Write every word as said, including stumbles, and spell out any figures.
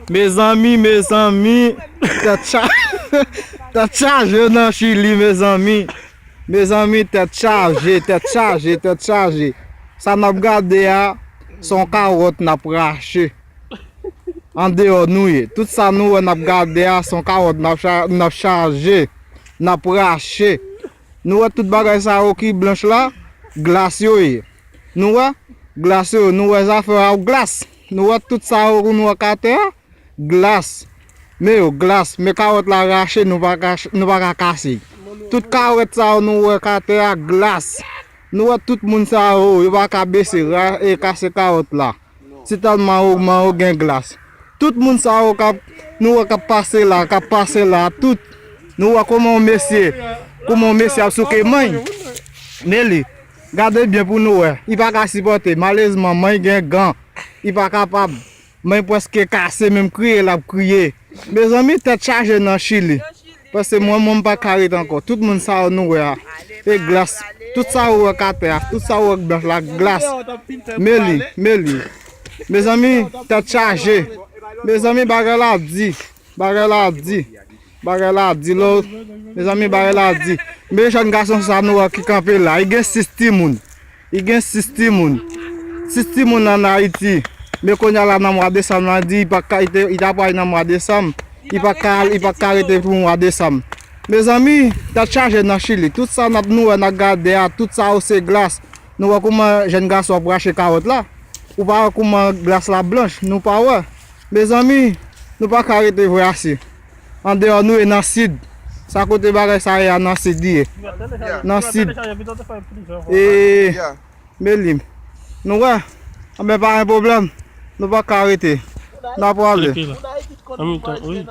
Mezanmi, mezanmi, tèt cha- tèt chaje nan Chili, mezanmi. Mezanmi, tèt chaje, tèt chaje, tèt chaje. Sa n ap gade a, se yon kawòt n ap rache. Andeyò nou ye. Tout sa nou wè n ap gade a, se yon kawòt n ap cha- n ap chaje, n ap rache. Nou wè tout bagay sa yo ki blanch la, glas yo ye. Nou wè, glas yo, nou wè zafè a glas. Nou wè tout sa yo nou wè k atè a, glas. Men yo, glas. Men kawòt la rache, nou pa ka, nou pa ka kase. Tout kawòt sa yo nou wè k atè a, glas. Nou wè tout moun sa yo, yo pa ka bese, ra- e kase kawòt la. Se tèlman yo, man yo gen glas. Tout moun sa yo k ap, nou wè k ap pase la, k ap pase la, tout. Nou wè kòman yon mesye, kòman yon mesye ap souke manny. Men li, gade byen pou nou wè. Li pa ka sipòte. Malezman, manny gen gan. Li pa kapab. Manny prèske kase, menm kriye l ap kriye. Mezanmi, tèt chaje nan Chili. Paske mwen, mwen, m pa ka ret ankò. Tout moun sa yo nou wè a, e glas. Tout sa yo wè k atè a, tout sa yo wè k blanch la, glas. Men li, men li. Mezanmi, tèt chaje. Mezanmi, bagay la di. Bagay la di. Bagay la di, lo. Mezanmi, bagay la di. Men jèn gason sa nou wè ki kanpe la. Li gen sis timoun. Li gen sis timoun. Sis timoun ann Ayiti. Men kounye a la nan mwa desanm nan, li di li pa ka, li te, li ta pral nan mwa desanm. Li pa ka, li pa ka rete pou mwa desanm. Mezanmi, tèt chaje nan Chili. Tout sa n ap nou wè, n ap gade a, tout sa yo se glas. Nou wè kòman jèn gason ap rache kawòt la. Ou pa wè kòman glas la blanch, nou pa wè. Mezanmi, nou pa ka rete vre ase. Andeyò nou ye nan sid. Sa kote bagay sa ye a nan sid li ye. Nan sid. E, men li. Nou wè? Anben pa gen pwoblèm. Nou pa ka rete. N ap prale. An mitan, wi.